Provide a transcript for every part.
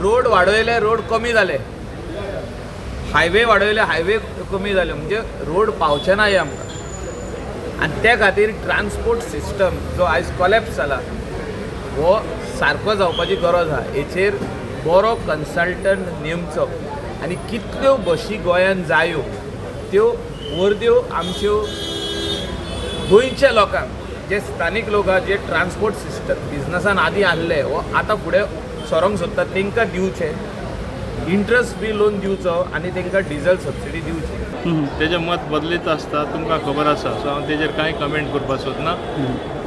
Road वाडयले, road कमी जाले. Highway वाडयले, highway कमी जाले. म्हणजे रोड पावचे ना हे आमकां. आनी ते खातीर ट्रान्सपोर्ट सिस्टम जो आयज कोलॅप्स जाला, हो सारको जावपाची गरज आहा. हेचेर बरो कन्सल्टंट नेमचो आनी कितल्यो बशी गोंयान जायो, त्यो वर्द्यो आमच्यो गोंयच्या लोकांक, जे स्थानीक लोक आहा, जे ट्रान्सपोर्ट सिस्टम बिजनसान आदी आहले वो आतां फुडें सरोंक सोदता, तांकां दिवचें, इंट्रस्ट फ्री लोन दिवचो आनी तांकां डिजल सबसिडी दिवची. तेजें मत बदलीत आसता, तुमकां खबर आसा. सो हांव तेजेर कांय कमेंट करपाक सोदना.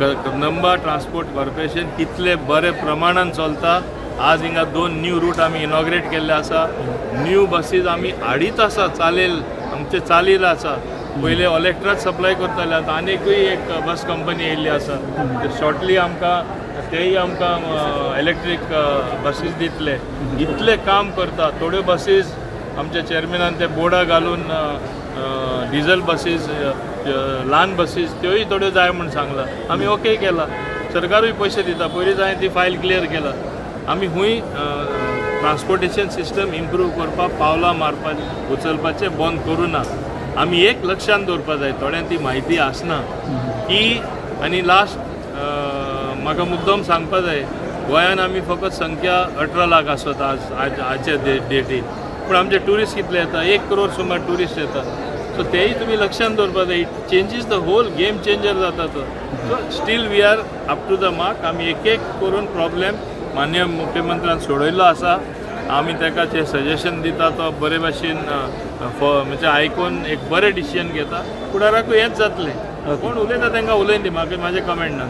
कदंबा ट्रान्सपोर्ट कॉर्पोरेशन कितले बरे प्रमाणान चलता, आज हिंगा दोन न्यू रूट आमी इनॉग्रेट केल्ले आसा. न्यू बसीस आमी हाडीत आसा. चालेल आमचे चालील आसा. पयले ओलेक्ट्राच सप्लाय करताले, आतां आनीकूय एक बस कंपनी येयल्ली आसा. शॉर्टली आमकां तेय आमकां इलेक्ट्रीक बसीस दितले. इतले काम करता. थोड्यो बसीस आमच्या चेअरमॅनान ते बोर्डां घालून डिझल बसीस, ल्हान बसीस, त्योय थोड्यो जाय म्हूण सांगलां. आमी ओके केला. सरकारूय पयशे दिता. पयलींच हांवें ती फायल क्लियर केला. आमी खूंय ट्रान्सपोर्टेशन सिस्टम इम्प्रूव करपाक पावलां मारपा उचलपाचें बंद करूं ना. आमी एक लक्षांत दवरपा जाय, थोड्यांक ती म्हायती आसना की आनी लास्ट म्हाका मुद्दम सांगपा जाय, गोंयान आमी फकत संख्या 18 लाख आसत आज आज आजच्या डेटीर, पूण आमचे ट्युरिस्ट कितले येता? 1 करोड सुमार ट्युरिस्ट येता. सो तेय तुमी लक्षांत दवरपा जाय. It changes the whole game changer जाता तो. So still we are up to the mark. आमी एक एक करून प्रॉब्लेम माननीय मुख्यमंत्र्यान सोडयल्लो आसा. आमी ताका जे सजेशन दिता, तो बरे भाशेन म्हणजे आयकून एक बरें डिसिजन घेता. फुडाराकूय हेंच जातलें. कोण उलयता तांकां उलयन दी, म्हाका म्हाजें कमेंट ना.